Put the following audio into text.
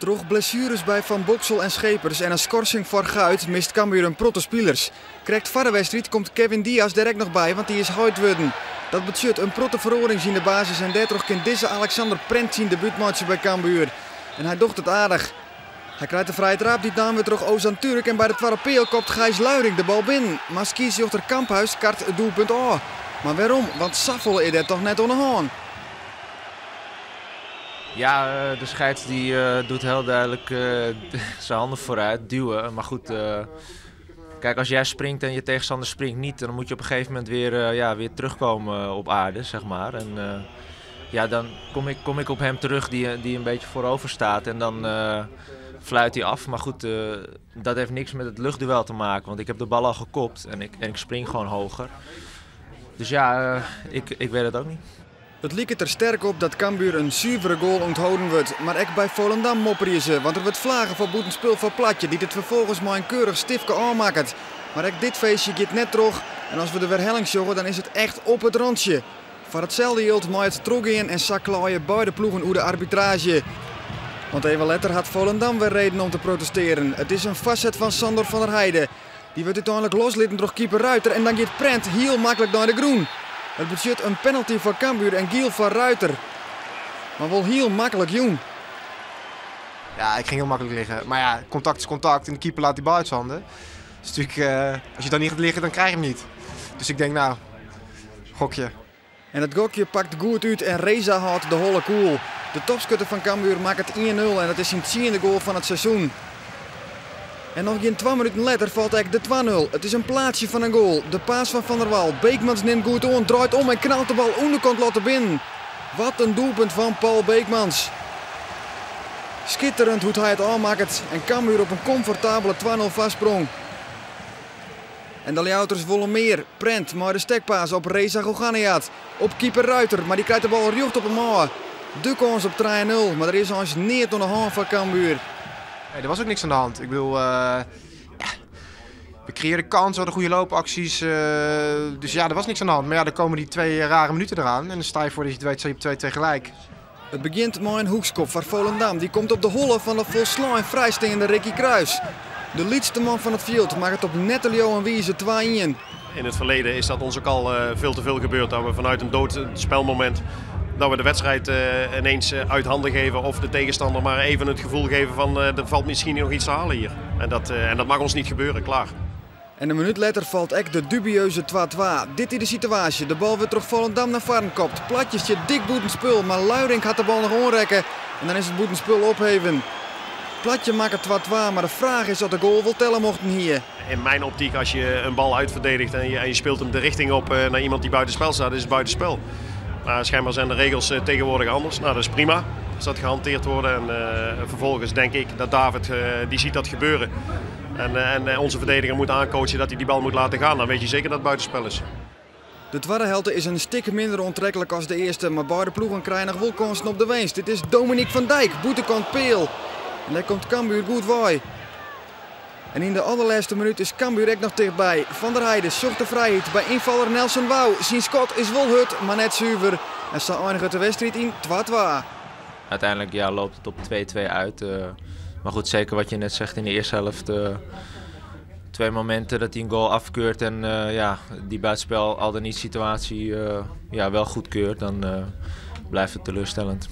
Troch blessueres by Van Boxel en Schepers en in skorsing foar Guit mist Cambuur in protte spilers. Krekt foar de wedstriid komt Kevin Diaz der ek noch by, want dy is heit wurden. Dat betsjut in protte feroarings yn de basis en dêrtroch kin dizze Alexander Prent syn debút meitsje by Cambuur. En hy docht it aardich. Hy krijt de frije traap dy't naam wurdt troch Ozan Türk en by de twadde peal kopt Gijs Luiring de bal binnen. Mar skiedsrjochter Kamphuis kart it doelpunt ôf. Mar wêrom? Want safolle is der toch net oan de hân. Ja, de scheids die doet heel duidelijk zijn handen vooruit, duwen. Maar goed, kijk, als jij springt en je tegenstander springt niet, dan moet je op een gegeven moment weer, ja, weer terugkomen op aarde, zeg maar. En ja, dan kom ik op hem terug die een beetje voorover staat en dan fluit hij af. Maar goed, dat heeft niks met het luchtduel te maken, want ik heb de bal al gekopt en ik spring gewoon hoger. Dus ja, ik weet het ook niet. It liket der sterk op dat Cambuur in suvere goal ûntholden wurdt. Mar ek by Volendam mopperje se, want der wurdt flagge foar bûtenspul foar Platje, dy't it ferfolgens mei in keurich stiftke ôfmakket. Mar ek dit feestje giet net troch en as we de werhelling sjogge, dan is it echt op it rantsje. Foar itselde jild mei it trochgean en sa kleie beide ploegen oer de arbitraazje. Want even letter hat Volendam wer reden om te protestearjen. It is in foarset fan Sandor van der Heijden. Dy wurdt úteinlik loslitten troch keeper Ruiter en dan giet Prent hiel maklik nei de grûn. It betsjut in penalty foar Cambuur en giel foar Ruiter. Mar wol hiel maklik jûn. Ja, ik ging heel makkelijk liggen. Maar ja, contact is contact en de keeper laat die bal uit zijn handen. Dus natuurlijk, als je dan niet gaat liggen, dan krijg je hem niet. Dus ik denk, nou, gokje. En it gokje pakt goed út en Reza hâldt de holle koel. De topskutter fan Cambuur makket 1-0 en dat is syn tsiende goal fan it seizoen. En noch gjin 2 minuten letter falt ek de 2-0. It is in plaatsje fan in goal. De pass fan Van der Wal. Beekmans nimt goed oan, draait om en knalt de bal ûnderkant latte binnen. Wat in doelpunt fan Paul Beekmans. Skitterend hoe't hy it ôfmakket en Cambuur op in komfortabele 2-0 foarsprong. En de Ljouwerters wolle mear. Prent mei de stekpass op Reza Ghoochannejhad. Op keeper Ruiter, mar dy krijt de bal rjocht op him ôf. De kâns op 3-0, mar der is eins neat oan de hân foar Cambuur. Nee, er was ook niks aan de hand. Ik bedoel, ja, we creëerden kansen, we hadden goede loopacties. Dus ja, er was niks aan de hand. Maar ja, dan komen die twee rare minuten eraan. En dan sta je voor dat je het weet, sta je op 2 tegelijk. It begjint mei in hoekskop foar Volendam. Dy komt op de holle fan de folslein frijsteande Ricky Kruis. De lytste man fan it fjild makket op net te leauwen wize 2-1. In het verleden is dat ons ook al veel te veel gebeurd. Dat we vanuit een dood spelmoment dat we de wedstrijd ineens uit handen geven of de tegenstander maar even het gevoel geven van er valt misschien nog iets te halen hier. En dat mag ons niet gebeuren, klaar. En in minút letter falt ek de dubieuze 2-2. Dit is de situaasje. De bal wurdt troch Volendam nei foaren kopt. Platje stiet dik bûtenspul, mar Luiring hat de bal noch oanrekke. En dan is it bûtenspul opheven. Platje makket 2-2, mar de fraach is oft de goal wol telle mochten hie. In mijn optiek, als je een bal uitverdedigt en je speelt hem de richting op naar iemand die buitenspel staat, is het buitenspel. Maar schijnbaar zijn de regels tegenwoordig anders. Nou, dat is prima als dat gehanteerd wordt. En vervolgens denk ik dat David, die ziet dat gebeuren. En onze verdediger moet aancoachen dat hij die bal moet laten gaan. Dan weet je zeker dat het buitenspel is. De tweede helte is in stik minder oantreklik as de earste, mar beide ploegen krije noch wol kânsen op de winst. Dit is Dominique van Dijk, bûtenkant peal. En dêr komt Cambuur goed wei. En yn de allerlêste minút is Cambuur ek noch tichtby. Van der Heijden socht de frijheid by ynfaller Nelson Wau. Syn skot is wol hurd, mar net suver. En sa einiget de wedstriid yn 2-2. Uiteindelijk, ja, loopt het op 2-2 uit. Maar goed, zeker wat je net zegt in de eerste helft. Twee momenten dat hij een goal afkeurt en ja, die buitenspel al dan niet situatie, ja, wel goedkeurt, dan blijft het teleurstellend.